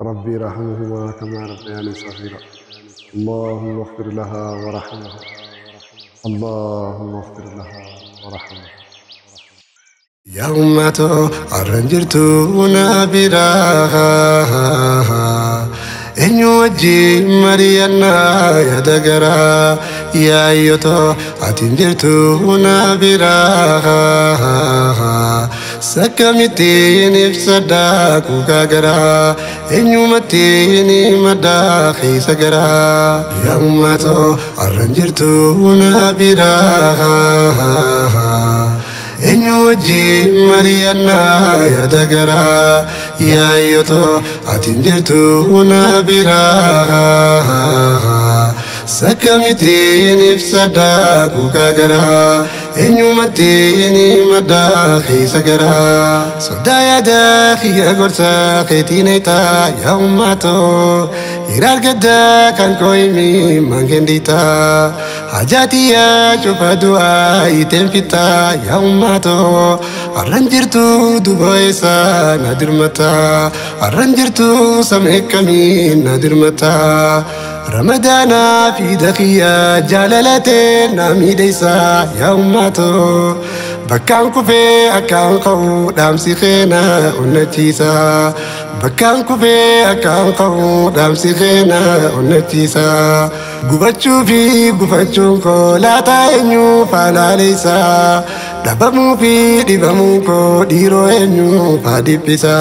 ربي ارحمهما كما ربياني صغيرا. اللهم اغفر لها وارحمها. اللهم اغفر لها وارحمها. Yaa uummatoo har'aan jirtu na biraa, eenyu wajjin mari'annaa yaada garaa? Yaa iyyotoo ati jirtu na biraa, sakkamittiin ibsadhaa kuukaa garaa? Eenyumattiin maddaa keessa garaa? Yaa uummatoo har'aan jirtu na biraa, eenyu wajjin mari'annaa yaada garaa? Yaa iyyotoo ati jirtu na biraa, sakkamittiin ibsadhaa kuukaa garaa? Eenyumattiin maddaa keessa garaa? Sodaa yaada kiyya gorsa keetiin eetaa, yaa uummatoo hiraar gaddaa kan koo'imi mangendiitaa. Hajaatiyaa cufa du'aa iteen fitaa, yaa uummatoo har'aan jirtu duba eessaa na dirmataa? Har'aan jirtu samee kamiin na dirmataa? Ramadaanaa fi dakiyyaa jaalalatee na miidheessaa, yaa uummatoo bakkaan kufee akkaan ka'u dhaamsi keena onnachiisa. Bakkaan kufee akkaan ka'u dhaamsi keena onnachiisa. Gubachuu fi gufachuun koo laata eenyu faalaaleessa? Dhabamuu fi dhibamuun koo dhiiroo eenyu faa dhiphisa?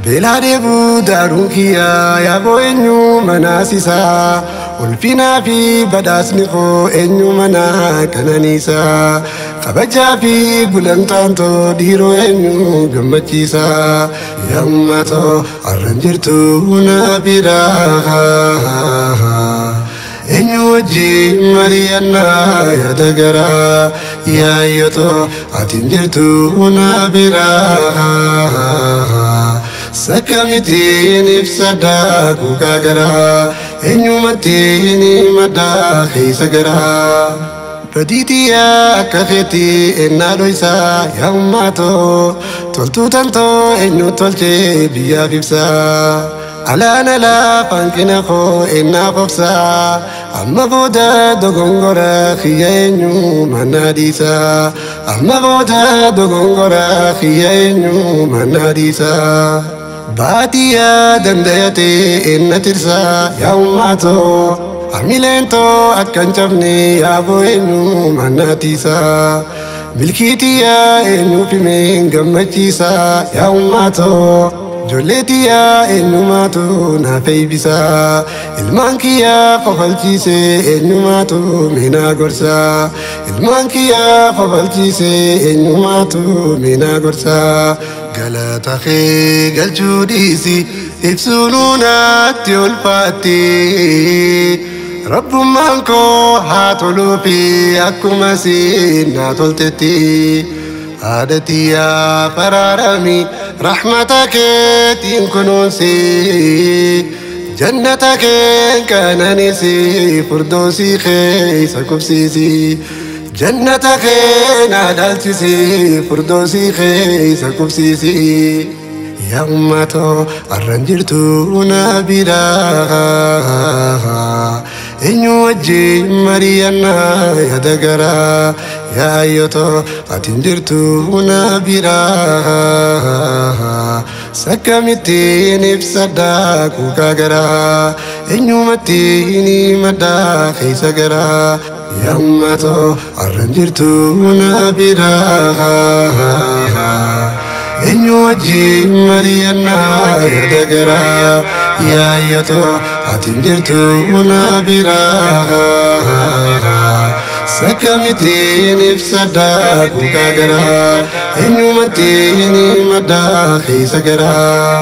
Beelaa dheebuu daaruun kiyyaa yaaboo eenyu manaasisa? Ulfinaa fi badhaasni koo eenyu mana kananiisa? Kabajaa fi gulantaan too dhiiroo eenyu gammachiisa? Yaa uummatoo har'aan jirtu na biraa, eenyu wajjin mari'annaa yaada garaa? Yaa iyyotoo ati jirtu na biraa, sakkamittiin ibsadhaa kuukaa garaa? Eenyumattiin maddaa keessa garaa? Badiitiyaa akka keetii ennaa dhoysaa, yaa uummatoo toltuu tantoo eenyu tolchee biyyaaf ibsaa? Alaan alaa hanqina koo ennaa qofsaa, amma booda dogongora kiyya eenyu mana dhiisaa? Amma booda dogongora kiyya eenyu mana dhiisaa? Baadiyyaa dandayatee enna tirsaa, yaa uummatoo hamileen too akka hin cabne yaaboo eenyu mana tiisaa? Milkiitiyyaa eenyuuf himeen gammachiisaa, yaa uummatoo ijoollee tiyyaa eenyumaatu naaf eebbisaa? Ilmaan kiyyaa kofalchiisee eenyumaatu minaa gorsaa? Ilmaan kiyyaa kofalchiisee eenyumaatu minaa gorsaa? Galata kee galchuu dhiisi ibsuunuu naatti ulfaatti. Rabbummaan koo haa toluufi akkuma siin naa toltetti. Haadha tiyyaa faraarami, rahmata keetiin kunuunsi. Jannata keen kananisi, furdoosii keessa qubsiisi. Jannata kee na dhalchisi, furdoosii keessa qubsiisi. Yaa uummatoo har'aan jirtu na biraa, eenyu wajjin mari'annaa yaada garaa? Yaa iyyotoo ati jirtu na biraa, sakkamittiin ibsadhaa kuukaa garaa? Eenyumattiin maddaa keessa garaa? Yaa uummatoo har'aan jirtu na biraa, eenyu wajjin mari'annaa yaada garaa? Yaa iyyotoo ati jirtu na biraa, sakkamittiin ibsadhaa kuukaa garaa? Eenyumattiin maddaa keessa garaa?